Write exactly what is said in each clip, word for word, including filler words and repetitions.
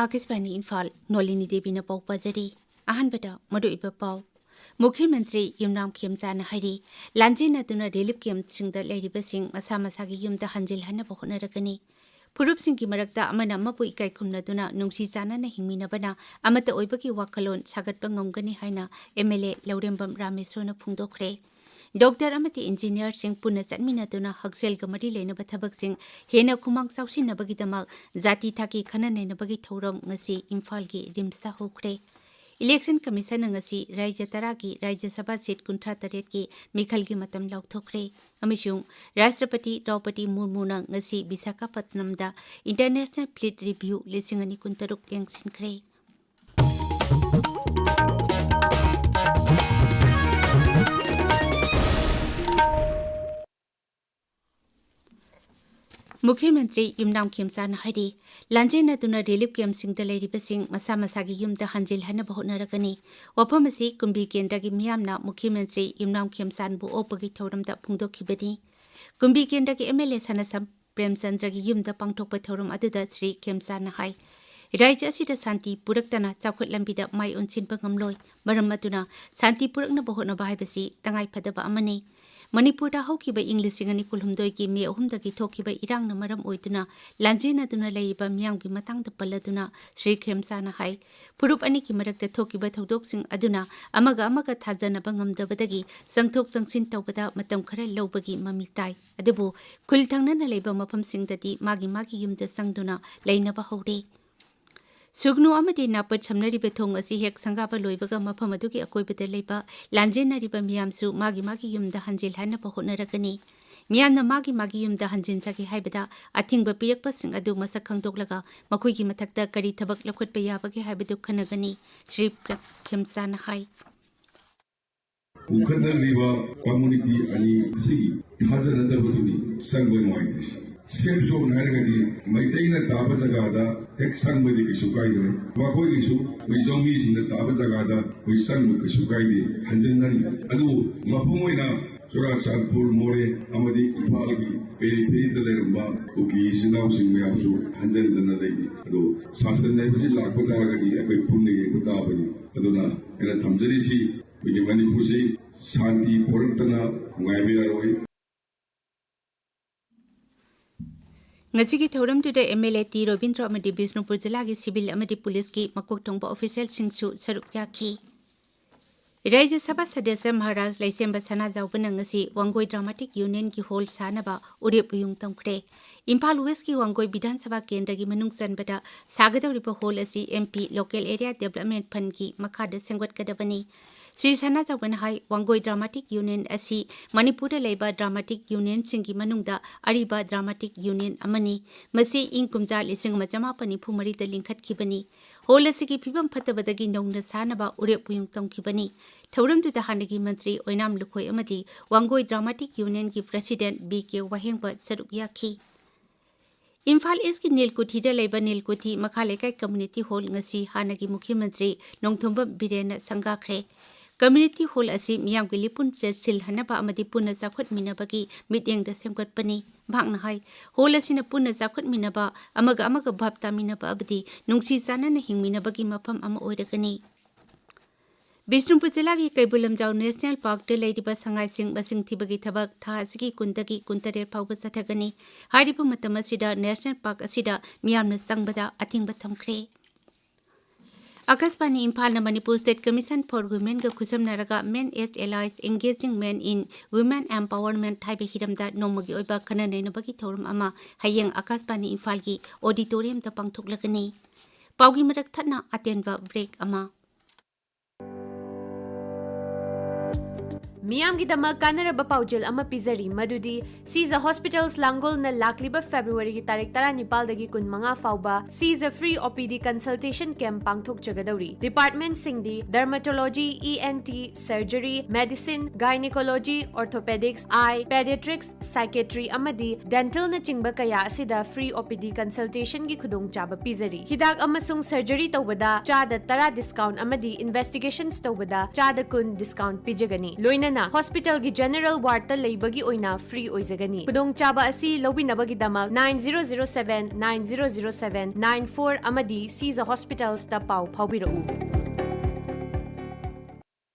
ꯑꯥꯀꯥꯁꯕꯥꯅꯤ ꯏꯝꯐꯥꯜ, ꯅꯣꯂꯤꯅꯤ ꯗꯦꯕꯤꯅ ꯄꯥꯎ ꯄꯥꯖꯔꯤ꯫ ꯑꯍꯥꯟꯕꯗ ꯃꯔꯨꯑꯣꯏꯕ ꯄꯥꯎ꯫ ꯃꯨꯈ꯭ꯌ ꯃꯟꯇ꯭ꯔꯤ ꯌꯨꯝꯅꯥꯝ ꯈꯦꯝꯆꯥꯅ ꯍꯥꯏꯔꯤ, ꯂꯥꯟꯖꯦꯟꯅꯗꯨꯅ ꯔꯤꯂꯤꯐ ꯀꯦꯝꯞꯁꯤꯡꯗ ꯂꯩꯔꯤꯕꯁꯤꯡ ꯃꯁꯥ ꯃꯁꯥꯒꯤ ꯌꯨꯝꯗ ꯍꯟꯖꯤꯜꯍꯟꯅꯕ ꯍꯣꯠꯅꯔꯒꯅꯤ꯫ ꯐꯨꯔꯨꯞꯁꯤꯡꯒꯤ ꯃꯔꯛꯇ ꯑꯃꯅ ꯑꯃꯕꯨ ꯏꯀꯥꯏ ꯈꯨꯝꯅꯗꯨꯅ ꯅꯨꯡꯁꯤ ꯆꯥꯟꯅꯅ ꯍꯤꯡꯃꯤꯟꯅꯕꯅ ꯑꯃꯠꯇ ꯑꯣꯏꯕꯒꯤ ꯋꯥꯈꯜꯂꯣꯟ ꯁꯥꯒꯠꯄ ꯉꯝꯒꯅꯤ ꯍꯥꯏꯅ MLA ꯂꯧꯔꯦꯝꯕꯝ ꯔꯥꯃꯦꯁꯣꯔꯅ ꯐꯣꯡꯗꯣꯛꯈ꯭ꯔꯦ꯫ ꯗꯣꯛꯇꯔ ꯑꯃꯗꯤ ꯏꯟꯖꯤꯅꯤꯌꯔꯁꯤꯡ ꯄꯨꯟꯅ ꯆꯠꯃꯤꯟꯅꯗꯨꯅ ꯍꯛꯁꯦꯜꯒ ꯃꯔꯤ ꯂꯩꯅꯕ ꯊꯕꯛꯁꯤꯡ ꯍꯦꯟꯅ ꯈꯨꯃꯥꯡ ꯆꯥꯎꯁꯤꯟꯅꯕꯒꯤꯗꯃꯛ ꯖꯥꯇꯤ ꯊꯥꯛꯀꯤ ꯈꯟꯅ ꯅꯩꯅꯕꯒꯤ ꯊꯧꯔꯝ ꯉꯁꯤ ꯏꯝꯐꯥꯜꯒꯤ ꯔꯤꯝꯁꯇ ꯍꯧꯈ꯭ꯔꯦ꯫ ꯏꯂꯦꯛꯁꯟ ꯀꯃꯤꯁꯟꯅ ꯉꯁꯤ ꯔꯥꯖ꯭ꯌ ꯇꯔꯥꯒꯤ ꯔꯥꯖ꯭ꯌ ꯁꯚꯥ ꯁꯤꯠ ꯀꯨꯟꯊ꯭ꯔꯥ ꯇꯔꯦꯠꯀꯤ ꯃꯤꯈꯜꯒꯤ ꯃꯇꯝ ꯂꯥꯎꯊꯣꯛꯈ꯭ꯔꯦ ꯑꯃꯁꯨꯡ ꯔꯥꯁꯇ꯭ꯔꯄꯇꯤ ꯗ꯭ꯔꯧꯄꯗꯤ ꯃꯨꯔꯃꯨꯅ ꯉꯁꯤ ꯕꯤꯁꯥꯈꯥꯄꯠꯅꯝꯗ ꯏꯟꯇꯔꯅꯦꯁꯅꯦꯜ ꯐ꯭ꯂꯤꯠ ꯔꯤꯚ꯭ꯌꯨ ꯂꯤꯁꯤꯡ ꯑꯅꯤ ꯀꯨꯟꯇꯔꯨꯛ ꯌꯦꯡꯁꯤꯟꯈ꯭ꯔꯦ꯫ ꯃꯨꯈ꯭ꯌ ꯃꯟꯇ꯭ꯔꯤ ꯌꯨꯝꯅꯥꯝ ꯈꯦꯝꯆꯥꯅ ꯍꯥꯏꯔꯤ, ꯂꯥꯟꯖꯦꯟꯅꯗꯨꯅ ꯔꯤꯂꯤꯐ ꯀꯦꯝꯞꯁꯤꯡꯗ ꯂꯩꯔꯤꯕꯁꯤꯡ ꯃꯁꯥ ꯃꯁꯥꯒꯤ ꯌꯨꯝꯗ ꯍꯟꯖꯤꯜꯍꯟꯅꯕ ꯍꯣꯠꯅꯔꯒꯅꯤ꯫ ꯋꯥꯐꯝ ꯑꯁꯤ ꯀꯨꯝꯕꯤ ꯀꯦꯟꯗ꯭ꯔꯒꯤ ꯃꯤꯌꯥꯝꯅ ꯃꯨꯈ꯭ꯌ ꯃꯟꯇ꯭ꯔꯤ ꯌꯨꯝꯅꯥꯝ ꯈꯦꯝꯆꯥꯟꯕꯨ ꯑꯣꯛꯄꯒꯤ ꯊꯧꯔꯝꯗ ꯐꯣꯡꯗꯣꯛꯈꯤꯕꯅꯤ꯫ ꯀꯨꯝꯕꯤ ꯀꯦꯟꯗ꯭ꯔꯒꯤ MLA ꯁꯅꯥꯁꯝ ꯄ꯭ꯔꯦꯝꯆꯟꯗ꯭ꯔꯒꯤ ꯌꯨꯝꯗ ꯄꯥꯡꯊꯣꯛꯄ ꯊꯧꯔꯝ ꯑꯗꯨꯗ ꯁ꯭ꯔꯤ ꯈꯦꯝꯆꯥꯟꯅ ꯍꯥꯏ, ꯔꯥꯖ꯭ꯌ ꯑꯁꯤꯗ ꯁꯥꯟꯇꯤ ꯄꯨꯔꯛꯇꯅ ꯆꯥꯎꯈꯠ ꯂꯝꯕꯤꯗ ꯃꯥꯏ ꯑꯣꯟꯁꯤꯟꯕ ꯉꯝꯂꯣꯏ꯫ ꯃꯔꯝ ꯑꯗꯨꯅ ꯁꯥꯟꯇꯤ ꯄꯨꯔꯛꯅꯕ ꯍꯣꯠꯅꯕ ꯍꯥꯏꯕꯁꯤ ꯇꯉꯥꯏꯐꯗꯕ ꯑꯃꯅꯤ꯫ ꯃꯅꯤꯄꯨꯔꯗ ꯍꯧꯈꯤꯕ ꯏꯪ ꯂꯤꯁꯤꯡ ꯑꯅꯤ ꯀꯨꯟꯍꯨꯝꯗꯣꯏꯒꯤ ꯃꯦ ꯑꯍꯨꯝꯗꯒꯤ ꯊꯣꯛꯈꯤꯕ ꯏꯔꯥꯡꯅ ꯃꯔꯝ ꯑꯣꯏꯗꯨꯅ ꯂꯥꯟꯖꯦꯟꯅꯗꯨꯅ ꯂꯩꯔꯤꯕ ꯃꯤꯌꯥꯝꯒꯤ ꯃꯇꯥꯡꯗ ꯄꯜꯂꯗꯨꯅ ꯁ꯭ꯔꯤ ꯈꯦꯝꯆꯥꯅ ꯍꯥꯏ, ꯐꯨꯔꯨꯞ ꯑꯅꯤꯒꯤ ꯃꯔꯛꯇ ꯊꯣꯛꯈꯤꯕ ꯊꯧꯗꯣꯛꯁꯤꯡ ꯑꯗꯨꯅ ꯑꯃꯒ ꯑꯃꯒ ꯊꯥꯖꯅꯕ ꯉꯝꯗꯕꯗꯒꯤ ꯆꯪꯊꯣꯛ ꯆꯪꯁꯤꯟ ꯇꯧꯕꯗ ꯃꯇꯝ ꯈꯔ ꯂꯧꯕꯒꯤ ꯃꯃꯤ ꯇꯥꯏ꯫ ꯑꯗꯨꯕꯨ ꯈꯨꯜ ꯊꯪꯅꯅ ꯂꯩꯕ ꯃꯐꯝꯁꯤꯡꯗꯗꯤ ꯃꯥꯒꯤ ꯃꯥꯒꯤ ꯌꯨꯝꯗ ꯆꯪꯗꯨꯅ ꯂꯩꯅꯕ ꯍꯧꯔꯦ꯫ ꯁꯨꯒꯅꯨ ꯑꯃꯗꯤ ꯅꯥꯄꯠ ꯁꯝꯅꯔꯤꯕ ꯊꯣꯡ ꯑꯁꯤ ꯍꯦꯛ ꯁꯪꯒꯥꯕ ꯂꯣꯏꯕꯒ ꯃꯐꯝ ꯑꯗꯨꯒꯤ ꯑꯀꯣꯏꯕꯗ ꯂꯩꯕ ꯂꯥꯟꯖꯦꯟꯅꯔꯤꯕ ꯃꯤꯌꯥꯝꯁꯨ ꯃꯥꯒꯤ ꯃꯥꯒꯤ ꯌꯨꯝꯗ ꯍꯟꯖꯤꯜꯍꯟꯅꯕ ꯍꯣꯠꯅꯔꯒꯅꯤ꯫ ꯃꯤꯌꯥꯝꯅ ꯃꯥꯒꯤ ꯃꯥꯒꯤ ꯌꯨꯝꯗ ꯍꯟꯖꯤꯟꯖꯒꯦ ꯍꯥꯏꯕꯗ ꯑꯊꯤꯡꯕ ꯄꯤꯔꯛꯄꯁꯤꯡ ꯑꯗꯨ ꯃꯁꯛ ꯈꯪꯗꯣꯛꯂꯒ ꯃꯈꯣꯏꯒꯤ ꯃꯊꯛꯇ ꯀꯔꯤ ꯊꯕꯛ ꯂꯧꯈꯠꯄ ꯌꯥꯕꯒꯦ ꯍꯥꯏꯕꯗꯨ ꯈꯟꯅꯒꯅꯤ, ꯁ꯭ꯔꯤ ꯈꯦꯝꯆꯥꯅ ꯍꯥꯏ꯫ ꯄꯨꯈꯠꯅꯔꯤꯕ ꯀꯝꯃ꯭ꯌꯨꯅꯤꯇꯤ ꯑꯅꯤ ꯑꯁꯤꯒꯤ ꯊꯥꯖꯅꯗꯕꯗꯨꯅꯤ ꯆꯪꯕ ꯅꯨꯡꯉꯥꯏꯇ꯭ꯔꯤꯁꯤ꯫ ꯁꯦꯐ ꯖꯣꯟ ꯍꯥꯏꯔꯒꯗꯤ ꯃꯩꯇꯩꯅ ꯇꯥꯕ ꯖꯒꯥꯗ ꯍꯦꯛ ꯆꯪꯕꯗꯤ ꯀꯩꯁꯨ ꯀꯥꯏꯗ꯭ꯔꯦ꯫ ꯃꯈꯣꯏꯒꯤꯁꯨ ꯑꯩꯈꯣꯏ ꯖꯧꯃꯤꯁꯤꯡꯅ ꯇꯥꯕ ꯖꯒꯥꯗ ꯑꯩꯈꯣꯏ ꯆꯪꯕ ꯀꯩꯁꯨ ꯀꯥꯏꯗꯦ, ꯍꯟꯖꯤꯟꯅꯔꯤ꯫ ꯑꯗꯨꯕꯨ ꯃꯄꯨꯡ ꯑꯣꯏꯅ ꯆꯨꯔꯥꯆꯥꯟꯄꯨꯔ, ꯃꯣꯔꯦ ꯑꯃꯗꯤ ꯏꯝꯐꯥꯜꯒꯤ ꯄꯦꯔꯤꯐꯦꯔꯤꯗ ꯂꯩꯔꯝꯕ ꯀꯨꯀꯤ ꯏꯆꯤꯟ ꯏꯅꯥꯎꯁꯤꯡ ꯃꯌꯥꯝꯁꯨ ꯍꯟꯖꯤꯟꯗꯅ ꯂꯩꯔꯤ꯫ ꯑꯗꯣ ꯁꯥꯁꯟ ꯍꯥꯏꯕꯁꯤ ꯂꯥꯛꯄ ꯇꯥꯔꯒꯗꯤ ꯑꯩꯈꯣꯏ ꯄꯨꯟꯅ ꯌꯦꯡꯕ ꯇꯥꯕꯅꯤ꯫ ꯑꯗꯨꯅ ꯑꯩꯅ ꯊꯝꯖꯔꯤꯁꯤ, ꯑꯩꯈꯣꯏꯒꯤ ꯃꯅꯤꯄꯨꯔꯁꯤ ꯁꯥꯟꯇꯤ ꯄꯨꯔꯛꯇꯅ ꯅꯨꯡꯉꯥꯏꯕ ꯌꯥꯔꯣꯏ꯫ ꯉꯁꯤꯒꯤ ꯊꯧꯔꯝꯗꯨꯗ M L A T Robindro ꯑꯃꯗꯤ ꯕꯤꯁꯅꯨꯄꯨꯔ ꯖꯤꯂꯥꯒꯤ ꯁꯤꯚꯤꯜ ꯑꯃꯗꯤ ꯄꯨꯂꯤꯁꯀꯤ ꯃꯀꯣꯛ ꯊꯣꯡꯕ ꯑꯣꯐꯤꯁꯤꯌꯦꯜꯁꯤꯡꯁꯨ ꯁꯔꯨꯛ ꯌꯥꯈꯤ꯫ ꯔꯥꯖ꯭ꯌ ꯁꯚꯥ ꯁꯗꯁ꯭ꯌ ꯃꯍꯥꯔꯥꯖ ꯂꯩꯁꯦꯝꯕ ꯁꯅꯥꯖꯥꯎꯕꯅ ꯉꯁꯤ ꯋꯥꯡꯒꯣꯏ ꯗ꯭ꯔꯥꯃꯥꯇꯤꯛ ꯌꯨꯅꯤꯌꯟꯒꯤ ꯍꯣꯜ ꯁꯥꯅꯕ ꯎꯔꯦꯞ ꯎꯌꯨꯡ ꯇꯝꯈ꯭ꯔꯦ꯫ ꯏꯝꯐꯥꯜ ꯋꯦꯁꯀꯤ ꯋꯥꯡꯒꯣꯏ ꯕꯤꯙꯥꯟ ꯁꯚꯥ ꯀꯦꯟꯗ꯭ꯔꯒꯤ ꯃꯅꯨꯡ ꯆꯟꯕꯗ ꯁꯥꯒꯗꯧꯔꯤꯕ ꯍꯣꯜ ꯑꯁꯤ M P local area development ꯐꯟꯒꯤ ꯃꯈꯥꯗ ꯁꯦꯝꯒꯠꯀꯗꯕꯅꯤ꯫ ꯁ꯭ꯔꯤ ꯁꯅꯥꯖꯥꯎꯕꯅ ꯍꯥꯏ, ꯋꯥꯡꯒꯣꯏ ꯗ꯭ꯔꯥꯃꯥꯇꯤꯛ ꯌꯨꯅꯤꯌꯟ ꯑꯁꯤ ꯃꯅꯤꯄꯨꯔꯗ ꯂꯩꯕ ꯗ꯭ꯔꯥꯃꯥꯇꯤꯛ ꯌꯨꯅꯤꯌꯟꯁꯤꯡꯒꯤ ꯃꯅꯨꯡꯗ ꯑꯔꯤꯕ ꯗ꯭ꯔꯥꯃꯥꯇꯤꯛ ꯌꯨꯅꯤꯌꯟ ꯑꯃꯅꯤ꯫ ꯃꯁꯤ ꯏꯪ ꯀꯨꯝꯖꯥ ꯂꯤꯁꯤꯡ ꯑꯃ ꯆꯃꯥꯄꯟ ꯅꯤꯐꯨ ꯃꯔꯤꯗ ꯂꯤꯡꯈꯠꯈꯤꯕꯅꯤ꯫ ꯍꯣꯜ ꯑꯁꯤꯒꯤ ꯐꯤꯕꯝ ꯐꯠꯇꯕꯗꯒꯤ ꯅꯧꯅ ꯁꯥꯅꯕ ꯎꯔꯦꯞ ꯎꯌꯨꯡ ꯇꯝꯈꯤꯕꯅꯤ꯫ ꯊꯧꯔꯝꯗꯨꯗ ꯍꯥꯟꯅꯒꯤ ꯃꯟꯇ꯭ꯔꯤ ꯑꯣꯏꯅꯥꯝ ꯂꯨꯈꯣꯏ ꯑꯃꯗꯤ ꯋꯥꯡꯒꯣꯏ ꯗ꯭ꯔꯥꯃꯥꯇꯤꯛ ꯌꯨꯅꯤꯌꯟꯒꯤ ꯄ꯭ꯔꯁꯤꯗꯦꯟꯠ ꯕꯤ ꯀꯦ ꯋꯥꯍꯦꯡꯕ ꯁꯔꯨꯛ ꯌꯥꯈꯤ꯫ ꯏꯝꯐꯥꯜ ꯏꯁꯀꯤ ꯅꯤꯜꯀꯨꯊꯤꯗ ꯂꯩꯕ ꯅꯤꯜꯀꯨꯊꯤ ꯃꯈꯥ ꯂꯩꯀꯥꯏ ꯀꯝꯃ꯭ꯌꯨꯅꯤꯇꯤ ꯍꯣꯜ ꯉꯁꯤ ꯍꯥꯟꯅꯒꯤ ꯃꯨꯈ꯭ꯌ ꯃꯟꯇ꯭ꯔꯤ ꯅꯣꯡꯊꯣꯝꯕꯝ ꯕꯤꯔꯦꯟꯅ ꯁꯪꯒꯥꯈ꯭ꯔꯦ꯫ ꯀꯝꯃ꯭ꯌꯨꯅꯤꯇꯤ ꯍꯣꯜ ꯑꯁꯤ ꯃꯤꯌꯥꯝꯒꯤ ꯂꯤꯄꯨꯟ ꯆꯦꯠꯁꯤꯜꯍꯟꯅꯕ ꯑꯃꯗꯤ ꯄꯨꯟꯅ ꯆꯥꯎꯈꯠꯃꯤꯟꯅꯕꯒꯤ ꯃꯤꯠꯌꯦꯡꯗ ꯁꯦꯝꯒꯠꯄꯅꯤ꯫ ꯃꯍꯥꯛꯅ ꯍꯥꯏ, ꯍꯣꯜ ꯑꯁꯤꯅ ꯄꯨꯟꯅ ꯆꯥꯎꯈꯠꯃꯤꯟꯅꯕ, ꯑꯃꯒ ꯑꯃꯒ ꯚꯥꯞ ꯇꯥꯃꯤꯟꯅꯕ ꯑꯃꯗꯤ ꯅꯨꯡꯁꯤ ꯆꯥꯟꯅꯅ ꯍꯤꯡꯃꯤꯟꯅꯕꯒꯤ ꯃꯐꯝ ꯑꯃ ꯑꯣꯏꯔꯒꯅꯤ꯫ ꯕꯤꯁꯅꯨꯄꯨꯔ ꯖꯤꯂꯥꯒꯤ ꯀꯩꯕꯨꯜ ꯂꯝꯖꯥꯎ ꯅꯦꯁꯅꯦꯜ ꯄꯥꯔꯛꯇ ꯂꯩꯔꯤꯕ ꯁꯉꯥꯏꯁꯤꯡ ꯃꯁꯤꯡ ꯊꯤꯕꯒꯤ ꯊꯕꯛ ꯊꯥ ꯑꯁꯤꯒꯤ ꯀꯨꯟꯗꯒꯤ ꯀꯨꯟꯇꯔꯦꯠ ꯐꯥꯎꯕ ꯆꯠꯊꯒꯅꯤ꯫ ꯍꯥꯏꯔꯤꯕ ꯃꯇꯝ ꯑꯁꯤꯗ ꯅꯦꯁꯅꯦꯜ ꯄꯥꯔꯛ ꯑꯁꯤꯗ ꯃꯤꯌꯥꯝꯅ ꯆꯪꯕꯗ ꯑꯊꯤꯡꯕ ꯊꯝꯈ꯭ꯔꯦ꯫ ꯑꯀꯥꯁꯕꯥꯅꯤ ꯏꯝꯐꯥꯜꯅ ꯃꯅꯤꯄꯨꯔ ꯁ꯭ꯇꯦꯠ ꯀꯃꯤꯁꯟ ꯐꯣꯔ ꯋꯤꯃꯦꯟꯒ ꯈꯨꯠꯁꯝꯅꯔꯒ Men as Allies, Engaging Men in Women Empowerment ꯍꯥꯏꯕ ꯍꯤꯔꯝꯗ ꯅꯣꯡꯃꯒꯤ ꯑꯣꯏꯕ ꯈꯟꯅ ꯅꯩꯅꯕꯒꯤ ꯊꯧꯔꯝ ꯑꯃ ꯍꯌꯦꯡ ꯑꯀꯥꯁꯕꯥꯅꯤ ꯏꯝꯐꯥꯜꯒꯤ ꯑꯣꯗꯤꯇꯣꯔꯤꯌꯝꯗ ꯄꯥꯡꯊꯣꯛꯂꯒꯅꯤ꯫ ꯄꯥꯎꯒꯤ ꯃꯔꯛ ꯊꯠꯅ ꯑꯇꯦꯟꯕ ꯕ꯭ꯔꯦꯛ ꯑꯃ꯫ ꯃꯤꯌꯥꯝꯒꯤꯗꯃꯛ ꯀꯥꯟꯅꯔꯕ ꯄꯥꯎꯖꯦꯜ ꯑꯃ ꯄꯤꯖꯔꯤ, ꯃꯗꯨꯗꯤ ꯁꯤꯖ ꯍꯣꯁꯄꯤꯇꯥꯜꯁ ꯂꯥꯡꯒꯣꯜꯅ ꯂꯥꯛꯂꯤꯕ ꯐꯦꯕ꯭ꯔꯨꯋꯥꯔꯤꯒꯤ ꯇꯥꯔꯤꯛ ꯇꯔꯥꯅꯤꯄꯥꯜꯗꯒꯤ ꯀꯨꯟꯃꯉꯥ ꯐꯥꯎꯕ ꯁꯤꯖ free O P D consultation camp ꯄꯥꯡꯊꯣꯛꯆꯒꯗꯧꯔꯤ꯫ ꯗꯤꯄꯥꯔꯠꯃꯦꯟꯠꯁꯤꯡꯗꯤ dermatology, E N T, surgery, medicine, gynaecology, orthopaedics, eye, paediatrics, psychiatry ꯑꯃꯗꯤ ꯗꯦꯟꯇꯜꯅꯆꯤꯡꯕ ꯀꯌꯥ ꯑꯁꯤꯗ ꯐ꯭ꯔꯤ ꯑꯣ ꯄꯤ ꯗꯤ ꯀꯟꯁꯜꯇꯦꯁꯟꯒꯤ ꯈꯨꯗꯣꯡꯆꯥꯕ ꯄꯤꯖꯔꯤ꯫ ꯍꯤꯗꯥꯛ ꯑꯃꯁꯨꯡ ꯁꯔꯖꯔꯤ ꯇꯧꯕꯗ ꯆꯥꯗ ꯇꯔꯥ ꯗꯤꯁꯀꯥꯎꯟꯠ ꯑꯃꯗꯤ ꯏꯟꯚꯦꯁꯇꯤꯒꯦꯁꯟꯁ ꯇꯧꯕꯗ ꯆꯥꯗ ꯀꯨꯟ ꯗꯤꯁꯀꯥꯎꯟꯠ ꯄꯤꯖꯒꯅꯤ꯫ ꯂꯣꯏꯅꯅ ꯍꯣꯁꯄꯤꯇꯥꯜꯒꯤ ꯖꯦꯅꯔꯦꯜ ꯋꯥꯔꯗꯇ ꯂꯩꯕꯒꯤ ꯑꯣꯏꯅ ꯐ꯭ꯔꯤ ꯑꯣꯏꯖꯒꯅꯤ꯫ ꯈꯨꯗꯣꯡꯆꯥꯕ ꯑꯁꯤ ꯂꯧꯕꯤꯅꯕꯒꯤꯗꯃꯛ nine zero zero seven nine zero zero seven nine four ꯑꯃꯗꯤ ꯁꯤꯖ ꯍꯣꯁꯄꯤꯇꯥꯜꯁꯇ ꯄꯥꯎ ꯐꯥꯎꯕꯤꯔꯛꯎ꯫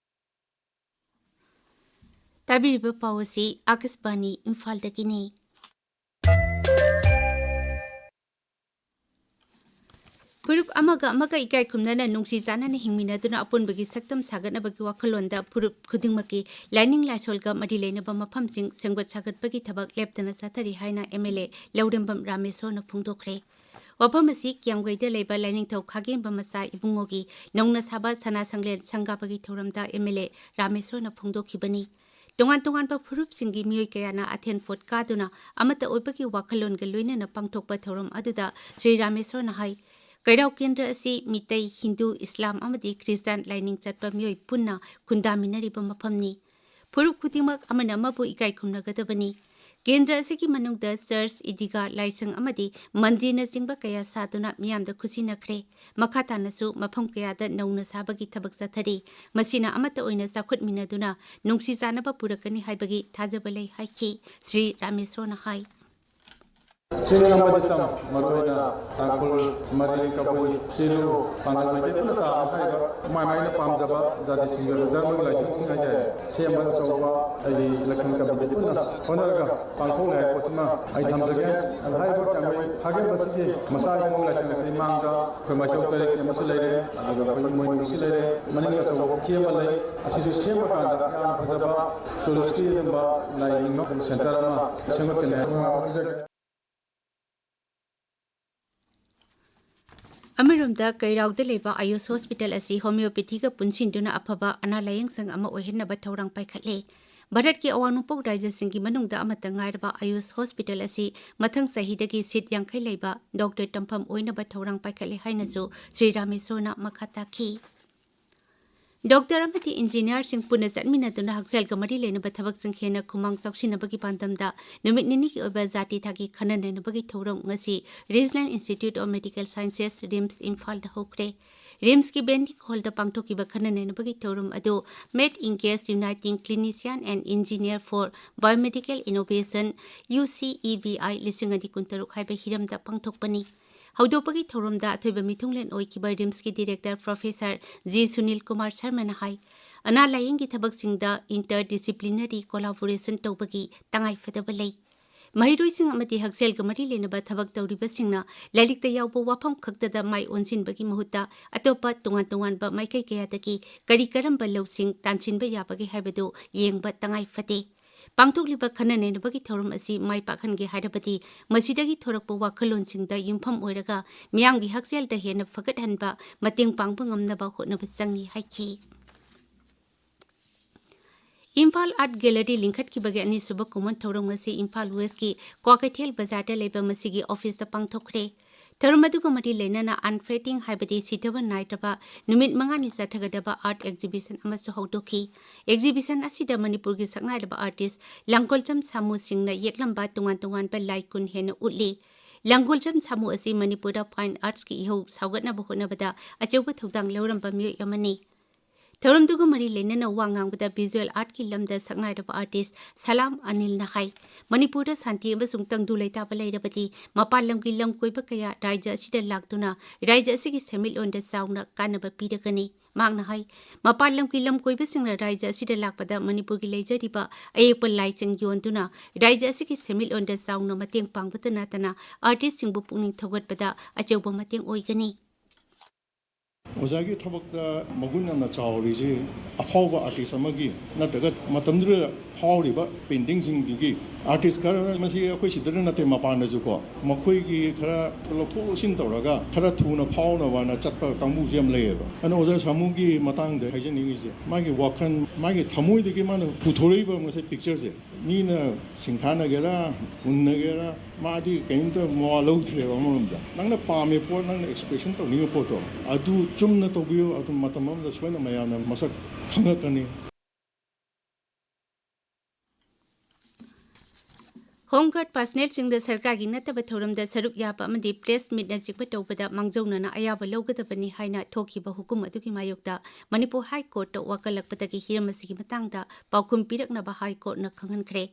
ꯇꯥꯕꯤꯔꯤꯕ ꯄꯥꯎ ꯑꯁꯤ ꯑꯥꯀꯥꯁꯕꯥꯅꯤ ꯏꯝꯐꯥꯜꯗꯒꯤꯅꯤ꯫ ꯐꯨꯔꯨꯞ ꯑꯃꯒ ꯑꯃꯒ ꯏꯀꯥꯏ ꯈꯨꯝꯅꯅ ꯅꯨꯡꯁꯤ ꯆꯥꯟꯅꯅ ꯍꯤꯡꯃꯤꯟꯅꯗꯨꯅ ꯑꯄꯨꯟꯕꯒꯤ ꯁꯛꯇꯝ ꯁꯥꯒꯠꯅꯕꯒꯤ ꯋꯥꯈꯜꯂꯣꯟꯗ ꯐꯨꯔꯨꯞ ꯈꯨꯗꯤꯡꯃꯛꯀꯤ ꯂꯥꯏꯅꯤꯡ ꯂꯥꯏꯁꯣꯜꯒ ꯃꯔꯤ ꯂꯩꯅꯕ ꯃꯐꯝꯁꯤꯡ ꯁꯦꯝꯒꯠ ꯁꯥꯒꯠꯄꯒꯤ ꯊꯕꯛ ꯂꯦꯞꯇꯅ ꯆꯠꯊꯔꯤ ꯍꯥꯏꯅ ꯑꯦꯝ ꯑꯦꯜ ꯑꯦ ꯂꯧꯔꯦꯝꯕꯝ ꯔꯥꯃꯦꯁꯣꯔꯅ ꯐꯣꯡꯗꯣꯛꯈ꯭ꯔꯦ꯫ ꯋꯥꯐꯝ ꯑꯁꯤ ꯀꯤꯌꯥꯝꯒꯩꯗ ꯂꯩꯕ ꯂꯥꯏꯅꯤꯡꯊꯧ ꯈꯥꯒꯦꯝꯕ ꯃꯆꯥ ꯏꯕꯨꯡꯉꯣꯒꯤ ꯅꯧꯅ ꯁꯥꯕ ꯁꯅꯥ ꯁꯪꯂꯦꯟ ꯁꯪꯒꯥꯕꯒꯤ ꯊꯧꯔꯝꯗ ꯑꯦꯝ ꯑꯦꯜ ꯑꯦ ꯔꯥꯃꯦꯁꯣꯔꯅ ꯐꯣꯡꯗꯣꯛꯈꯤꯕꯅꯤ꯫ ꯇꯣꯉꯥꯟ ꯇꯣꯉꯥꯟꯕ ꯐꯨꯔꯨꯞꯁꯤꯡꯒꯤ ꯃꯤꯑꯣꯏ ꯀꯌꯥꯅ ꯑꯊꯦꯟ ꯄꯣꯠ ꯀꯥꯗꯨꯅ ꯑꯃꯠꯇ ꯑꯣꯏꯕꯒꯤ ꯋꯥꯈꯜꯂꯣꯟꯒ ꯂꯣꯏꯅꯅ ꯄꯥꯡꯊꯣꯛꯄ ꯊꯧꯔꯝ ꯑꯗꯨꯗ ꯁ꯭ꯔꯤ ꯔꯥꯃꯦꯁꯣꯔꯅ ꯍꯥꯏ, ꯀꯩꯔꯥꯎ ꯀꯦꯟꯗ꯭ꯔ ꯑꯁꯤ ꯃꯤꯇꯩ, ꯍꯤꯟꯗꯨ, ꯏꯁꯂꯥꯝ ꯑꯃꯗꯤ ꯈ꯭ꯔꯤꯁꯇꯥꯟ ꯂꯥꯏꯅꯤꯡ ꯆꯠꯄ ꯃꯤꯑꯣꯏ ꯄꯨꯟꯅ ꯈꯨꯟꯗꯥꯃꯤꯟꯅꯔꯤꯕ ꯃꯐꯝꯅꯤ꯫ ꯐꯨꯔꯨꯞ ꯈꯨꯗꯤꯡꯃꯛ ꯑꯃꯅ ꯑꯃꯕꯨ ꯏꯀꯥꯏ ꯈꯨꯝꯅꯒꯗꯕꯅꯤ꯫ ꯀꯦꯟꯗ꯭ꯔ ꯑꯁꯤꯒꯤ ꯃꯅꯨꯡꯗ ꯆꯔꯆ, ꯏꯗꯤꯒꯥ, ꯂꯥꯏꯁꯪ ꯑꯃꯗꯤ ꯃꯟꯗꯤꯔꯅꯆꯤꯡꯕ ꯀꯌꯥ ꯁꯥꯗꯨꯅ ꯃꯤꯌꯥꯝꯗ ꯈꯨꯠꯁꯤꯟꯅꯈ꯭ꯔꯦ꯫ ꯃꯈꯥ ꯇꯥꯅꯁꯨ ꯃꯐꯝ ꯀꯌꯥꯗ ꯅꯧꯅ ꯁꯥꯕꯒꯤ ꯊꯕꯛ ꯆꯠꯊꯔꯤ꯫ ꯃꯁꯤꯅ ꯑꯃꯠꯇ ꯑꯣꯏꯅ ꯆꯥꯎꯈꯠꯃꯤꯟꯅꯗꯨꯅ ꯅꯨꯡꯁꯤ ꯆꯥꯟꯅꯕ ꯄꯨꯔꯛꯀꯅꯤ ꯍꯥꯏꯕꯒꯤ ꯊꯥꯖꯕ ꯂꯩ ꯍꯥꯏꯈꯤ꯫ ꯁ꯭ꯔꯤ ꯔꯥꯃꯦꯁꯣꯔꯅ ꯍꯥꯏ꯫ ꯆꯤꯡ ꯑꯃꯗꯤ ꯇꯝ, ꯃꯔꯨꯑꯣꯏꯅ ꯇꯥꯡꯈꯨꯜ, ꯃꯔꯤꯡ, ꯀꯕꯨꯏ, ꯆꯤꯔꯨ, ꯄꯥꯡꯒꯜ ꯃꯩꯇꯩ ꯄꯨꯟꯅ ꯇꯥꯕ ꯍꯥꯏꯔꯤꯕ ꯃꯥꯏ ꯃꯥꯏꯅ ꯄꯥꯝꯖꯕ ꯖꯥꯇꯤꯁꯤꯡꯒꯤ ꯙꯔꯃꯒꯤ ꯂꯥꯏꯁꯪꯁꯤꯡ ꯍꯥꯏꯁꯦ ꯁꯦꯝꯕ ꯑꯆꯧꯕ ꯑꯩꯒꯤ ꯏꯂꯦꯛꯁꯟ ꯀꯃꯤꯇꯤ ꯄꯨꯟꯅ ꯍꯣꯠꯅꯔꯒ ꯄꯥꯡꯊꯣꯛꯂꯦ ꯍꯥꯏꯕ ꯄꯣꯠꯁꯤꯃ ꯑꯩ ꯊꯝꯖꯒꯦ꯫ ꯑꯗꯨ ꯍꯥꯏꯔꯤꯕ ꯀꯌꯥꯃꯩ ꯊꯥꯒꯦꯝꯕꯁꯤꯒꯤ ꯃꯁꯥꯒꯤ ꯃꯑꯣꯡ ꯂꯥꯏꯁꯪ ꯑꯁꯤ ꯃꯥꯡꯗ ꯑꯩꯈꯣꯏ ꯃꯥꯏꯆꯧ ꯇꯔꯦꯠꯀꯤ ꯑꯃꯁꯨ ꯂꯩꯔꯦ, ꯑꯗꯨꯒ ꯑꯩꯈꯣꯏ ꯏꯃꯣꯏꯅꯨꯁꯨ ꯂꯩꯔꯦ, ꯃꯅꯤꯡ ꯑꯆꯧꯕ ꯄꯨꯈ꯭ꯔꯤ ꯑꯃ ꯂꯩ꯫ ꯑꯁꯤꯁꯨ ꯁꯦꯝꯕ ꯀꯥꯟꯗ ꯌꯥꯝ ꯐꯖꯕ ꯇꯨꯔꯤꯁ꯭ꯠꯀꯤ ꯑꯗꯨꯒꯨꯝꯕ ꯂꯥꯏꯅꯤꯡꯕ ꯁꯦꯟꯇꯔ ꯑꯃ ꯁꯦꯝꯒꯠꯀꯅꯤ ꯍꯥꯏꯅ ꯍꯥꯏꯖꯒꯦ꯫ ꯑꯃꯔꯣꯝꯗ ꯀꯩꯔꯥꯎꯗ ꯂꯩꯕ ꯑꯌꯨꯁ ꯍꯣꯁꯄꯤꯇꯥꯜ ꯑꯁꯤ ꯍꯣꯃꯤꯌꯣꯄꯦꯊꯤꯒ ꯄꯨꯟꯁꯤꯟꯗꯨꯅ ꯑꯐꯕ ꯑꯅꯥ ꯂꯥꯌꯦꯡꯁꯪ ꯑꯃ ꯑꯣꯏꯍꯟꯅꯕ ꯊꯧꯔꯥꯡ ꯄꯥꯏꯈꯠꯂꯦ꯫ ꯚꯥꯔꯠꯀꯤ ꯑꯋꯥꯡ ꯅꯣꯡꯄꯣꯛ ꯔꯥꯖ꯭ꯌꯁꯤꯡꯒꯤ ꯃꯅꯨꯡꯗ ꯑꯃꯠꯇ ꯉꯥꯏꯔꯕ ꯑꯌꯨꯁ ꯍꯣꯁꯄꯤꯇꯥꯜ ꯑꯁꯤ ꯃꯊꯪ ꯆꯍꯤꯗꯒꯤ ꯁꯤꯠ ꯌꯥꯡꯈꯩ ꯂꯩꯕ ꯗꯣꯛꯇꯔ ꯇꯝꯐꯝ ꯑꯣꯏꯅꯕ ꯊꯧꯔꯥꯡ ꯄꯥꯏꯈꯠꯂꯦ ꯍꯥꯏꯅꯁꯨ ꯁ꯭ꯔꯤ ꯔꯥꯃꯦꯁꯣꯔꯅ ꯃꯈꯥ ꯇꯥꯈꯤ꯫ ꯗꯣꯛꯇꯔ ꯑꯃꯗꯤ ꯏꯟꯖꯤꯅꯤꯌꯥꯔꯁꯤꯡ ꯄꯨꯟꯅ ꯆꯠꯃꯤꯟꯅꯗꯨꯅ ꯍꯛꯁꯦꯜꯒ ꯃꯔꯤ ꯂꯩꯅꯕ ꯊꯕꯛꯁꯤꯡ ꯍꯦꯟꯅ ꯈꯨꯃꯥꯡ ꯆꯥꯎꯁꯤꯟꯅꯕꯒꯤ ꯄꯥꯟꯗꯝꯗ ꯅꯨꯃꯤꯠ ꯅꯤꯅꯤꯒꯤ ꯑꯣꯏꯕ ꯖꯥꯇꯤ ꯊꯥꯒꯤ ꯈꯟꯅ ꯅꯩꯅꯕꯒꯤ ꯊꯧꯔꯝ ꯉꯁꯤ Regional Institute of Medical Sciences, RIMS, ꯏꯝꯐꯥꯜꯗ ꯍꯧꯈ꯭ꯔꯦ꯫ ꯔꯤꯝꯁꯀꯤ ꯕꯦꯟꯗꯤꯡ ꯍꯣꯜꯗ ꯄꯥꯡꯊꯣꯛꯈꯤꯕ ꯈꯟꯅ ꯅꯩꯅꯕꯒꯤ ꯊꯧꯔꯝ ꯑꯗꯨ Meet Engage Uniting Clinician and Engineer for Biomedical Innovation, U C E V I, ꯂꯤꯁꯤꯡ ꯑꯅꯤ ꯀꯨꯟꯇꯔꯨꯛ ꯍꯥꯏꯕ ꯍꯤꯔꯝꯗ ꯄꯥꯡꯊꯣꯛꯄꯅꯤ꯫ ꯍꯧꯗꯣꯛꯄꯒꯤ ꯊꯧꯔꯝꯗ ꯑꯊꯣꯏꯕ ꯃꯤꯊꯨꯡꯂꯦꯟ ꯑꯣꯏꯈꯤꯕ ꯔꯤꯝꯁꯀꯤ director professor G Sunil Kumar ꯁꯔꯃꯅ ꯍꯥꯏ, ꯑꯅꯥ ꯂꯥꯌꯦꯡꯒꯤ ꯊꯕꯛꯁꯤꯡꯗ interdisciplinary collaboration ꯇꯧꯕꯒꯤ ꯇꯉꯥꯏꯐꯗꯕ ꯂꯩ꯫ ꯃꯍꯩꯔꯣꯏꯁꯤꯡ ꯑꯃꯗꯤ ꯍꯛꯁꯦꯜꯒ ꯃꯔꯤ ꯂꯩꯅꯕ ꯊꯕꯛ ꯇꯧꯔꯤꯕꯁꯤꯡꯅ ꯂꯥꯏꯔꯤꯛꯇ ꯌꯥꯎꯕ ꯋꯥꯐꯝ ꯈꯛꯇꯗ ꯃꯥꯏ ꯑꯣꯟꯁꯤꯟꯕꯒꯤ ꯃꯍꯨꯠꯇ ꯑꯇꯣꯞꯄ ꯇꯣꯉꯥꯟ ꯇꯣꯉꯥꯟꯕ ꯃꯥꯏꯀꯩ ꯀꯌꯥꯗꯒꯤ ꯀꯔꯤ ꯀꯔꯝꯕ ꯂꯧꯁꯤꯡ ꯇꯥꯟꯁꯤꯟꯕ ꯌꯥꯕꯒꯦ ꯍꯥꯏꯕꯗꯨ ꯌꯦꯡꯕ ꯇꯉꯥꯏ ꯐꯗꯦ꯫ ꯄꯥꯡꯊꯣꯛꯂꯤꯕ ꯈꯟꯅ ꯅꯩꯅꯕꯒꯤ ꯊꯧꯔꯝ ꯑꯁꯤ ꯃꯥꯏ ꯄꯥꯛꯍꯟꯒꯦ ꯍꯥꯏꯔꯕꯗꯤ ꯃꯁꯤꯗꯒꯤ ꯊꯣꯔꯛꯄ ꯋꯥꯈꯜꯂꯣꯟꯁꯤꯡꯗ ꯌꯨꯝꯐꯝ ꯑꯣꯏꯔꯒ ꯃꯤꯌꯥꯝꯒꯤ ꯍꯛꯁꯦꯜꯗ ꯍꯦꯟꯅ ꯐꯒꯠꯍꯟꯕ, ꯃꯇꯦꯡ ꯄꯥꯡꯕ ꯉꯝꯅꯕ ꯍꯣꯠꯅꯕ ꯆꯪꯏ ꯍꯥꯏꯈꯤ꯫ ꯏꯝꯐꯥꯜ Art Gallery ꯂꯤꯡꯈꯠꯈꯤꯕꯒꯤ ꯑꯅꯤꯁꯨꯕ ꯀꯨꯝꯑꯣꯟ ꯊꯧꯔꯝ ꯑꯁꯤ ꯏꯝꯐꯥꯜ ꯋꯦꯁꯀꯤ ꯀ꯭ꯋꯥꯀꯩꯊꯦꯜ ꯕꯖꯥꯔꯗ ꯂꯩꯕ ꯃꯁꯤꯒꯤ ꯑꯣꯐꯤꯁꯇ ꯄꯥꯡꯊꯣꯛꯈ꯭ꯔꯦ꯫ ꯊꯧꯔꯝ ꯑꯗꯨꯒ ꯃꯔꯤ ꯂꯩꯅꯅ unfading ꯍꯥꯏꯕꯗꯤ ꯁꯤꯊꯕ ꯅꯥꯏꯗ꯭ꯔꯕ ꯅꯨꯃꯤꯠ ꯃꯉꯥꯅꯤ ꯆꯠꯊꯒꯗꯕ art exhibition ꯑꯃꯁꯨ ꯍꯧꯗꯣꯛꯈꯤ꯫ Exhibition ꯑꯁꯤꯗ ꯃꯅꯤꯄꯨꯔꯒꯤ ꯁꯛꯅꯥꯏꯔꯕ artist ꯂꯥꯡꯒꯣꯜꯖꯝ ꯁꯥꯃꯨꯁꯤꯡꯅ ꯌꯦꯛꯂꯝꯕ ꯇꯣꯉꯥꯟ ꯇꯣꯉꯥꯟꯕ ꯂꯥꯏ ꯀꯨꯟ ꯍꯦꯟꯅ ꯎꯠꯂꯤ꯫ ꯂꯥꯡꯒꯣꯜꯖꯝ ꯁꯥꯃꯨ ꯑꯁꯤ ꯃꯅꯤꯄꯨꯔꯗ fine artsꯀꯤ ꯏꯍꯧ ꯁꯧꯒꯠꯅꯕ ꯍꯣꯠꯅꯕꯗ ꯑꯆꯧꯕ ꯊꯧꯗꯥꯡ ꯂꯧꯔꯝꯕ ꯃꯤꯑꯣꯏ ꯑꯃꯅꯤ꯫ ꯊꯧꯔꯝꯗꯨꯒ ꯃꯔꯤ ꯂꯩꯅꯅ ꯋꯥ ꯉꯥꯡꯕꯗ visual artꯀꯤ ꯂꯝꯗ ꯁꯛꯅꯥꯏꯔꯕ artist ꯁꯂꯥꯝ ꯑꯅꯤꯜꯅ ꯍꯥꯏ, ꯃꯅꯤꯄꯨꯔꯗ ꯁꯥꯟꯇꯤ ꯑꯃꯁꯨꯡ ꯇꯪꯗꯨ ꯂꯩꯇꯥꯕ ꯂꯩꯔꯕꯗꯤ ꯃꯄꯥꯟ ꯂꯝꯒꯤ ꯂꯝ ꯀꯣꯏꯕ ꯀꯌꯥ ꯔꯥꯖ꯭ꯌ ꯑꯁꯤꯗ ꯂꯥꯛꯇꯨꯅ ꯔꯥꯖ꯭ꯌ ꯑꯁꯤꯒꯤ ꯁꯦꯟꯃꯤꯠꯂꯣꯟꯗ ꯆꯥꯎꯅ ꯀꯥꯟꯅꯕ ꯄꯤꯔꯒꯅꯤ꯫ ꯃꯍꯥꯛꯅ ꯍꯥꯏ, ꯃꯄꯥꯟ ꯂꯝꯒꯤ ꯂꯝ ꯀꯣꯏꯕꯁꯤꯡꯅ ꯔꯥꯖ꯭ꯌ ꯑꯁꯤꯗ ꯂꯥꯛꯄꯗ ꯃꯅꯤꯄꯨꯔꯒꯤ ꯂꯩꯖꯔꯤꯕ ꯑꯌꯦꯛꯄ ꯂꯥꯏꯁꯤꯡ ꯌꯣꯟꯗꯨꯅ ꯔꯥꯖ꯭ꯌ ꯑꯁꯤꯒꯤ ꯁꯦꯟꯃꯤꯠꯂꯣꯟꯗ ꯆꯥꯎꯅ ꯃꯇꯦꯡ ꯄꯥꯡꯕꯇ ꯅꯠꯇꯅ artistꯁꯤꯡꯕꯨ ꯄꯨꯛꯅꯤꯡ ꯊꯧꯒꯠꯄꯗ ꯑꯆꯧꯕ ꯃꯇꯦꯡ ꯑꯣꯏꯒꯅꯤ꯫ ꯑꯣꯖꯥꯒꯤ ꯊꯕꯛꯇ ꯃꯒꯨꯟ ꯌꯥꯝꯅ ꯆꯥꯎꯔꯤꯁꯤ ꯑꯐꯥꯎꯕ artist ꯑꯃꯒꯤ ꯅꯠꯇ꯭ꯔꯒ ꯃꯇꯝꯗꯨꯗ ꯐꯥꯎꯔꯤꯕ paintingꯁꯤꯡꯗꯨꯒꯤ artist ꯈꯔ, ꯃꯁꯤ ꯑꯩꯈꯣꯏ ꯁꯤꯗꯗ ꯅꯠꯇꯦ, ꯃꯄꯥꯟꯗꯁꯨꯀꯣ, ꯃꯈꯣꯏꯒꯤ ꯈꯔ ꯂꯧꯊꯣꯛ ꯂꯧꯁꯤꯟ ꯇꯧꯔꯒ ꯈꯔ ꯊꯨꯅ ꯐꯥꯎꯅꯕꯅ ꯆꯠꯄ ꯀꯥꯡꯕꯨꯁꯨ ꯌꯥꯝ ꯂꯩꯌꯦꯕ꯫ ꯑꯗꯨꯅ ꯑꯣꯖꯥ ꯁꯥꯃꯨꯒꯤ ꯃꯇꯥꯡꯗ ꯍꯥꯏꯖꯅꯤꯡꯉꯤꯁꯦ, ꯃꯥꯒꯤ ꯋꯥꯈꯜ, ꯃꯥꯒꯤ ꯊꯃꯣꯏꯗꯒꯤ ꯃꯥꯅ ꯄꯨꯊꯣꯔꯛꯏꯕ ꯉꯁꯥꯏ pictureꯁꯦ, ꯃꯤꯅ ꯁꯤꯡꯊꯥꯅꯒꯦꯔꯥ, ꯍꯨꯟꯅꯒꯦꯔꯥ, ꯃꯥꯗꯤ ꯀꯩꯝꯇ ꯃꯋꯥ ꯂꯧꯗ꯭ꯔꯦꯕ꯫ ꯑꯃꯔꯣꯝꯗ ꯅꯪꯅ ꯄꯥꯝꯃꯤ ꯄꯣꯠ, ꯅꯪꯅ expression ꯇꯧꯅꯤꯡꯕ ꯄꯣꯠꯇꯣ ꯑꯗꯨ ꯆꯨꯝꯅ ꯇꯧꯕꯤꯌꯨ, ꯑꯗꯨ ꯃꯇꯝ ꯑꯃꯗ ꯁꯣꯏꯅ ꯃꯌꯥꯝꯅ ꯃꯁꯛ ꯈꯪꯉꯛꯀꯅꯤ꯫ ꯍꯣꯝ ꯒꯥꯔꯗ ꯄꯥꯔꯁꯅꯦꯜꯁꯤꯡꯗ ꯁꯔꯀꯥꯔꯒꯤ ꯅꯠꯇꯕ ꯊꯧꯔꯝꯗ ꯁꯔꯨꯛ ꯌꯥꯕ ꯑꯃꯗꯤ ꯄ꯭ꯂꯦꯁꯃꯤꯠꯅꯆꯤꯡꯕ ꯇꯧꯕꯗ ꯃꯥꯡꯖꯧꯅꯅ ꯑꯌꯥꯕ ꯂꯧꯒꯗꯕꯅꯤ ꯍꯥꯏꯅ ꯊꯣꯛꯈꯤꯕ ꯍꯨꯀꯨꯝ ꯑꯗꯨꯒꯤ ꯃꯥꯌꯣꯛꯇ ꯃꯅꯤꯄꯨꯔ ꯍꯥꯏ ꯀꯣꯔꯠꯇ ꯋꯥꯀꯠꯂꯛꯄꯗꯒꯤ ꯍꯤꯔꯝ ꯑꯁꯤꯒꯤ ꯃꯇꯥꯡꯗ ꯄꯥꯎꯈꯨꯝ ꯄꯤꯔꯛꯅꯕ ꯍꯥꯏ ꯀꯣꯔꯠꯅ ꯈꯪꯍꯟꯈ꯭ꯔꯦ꯫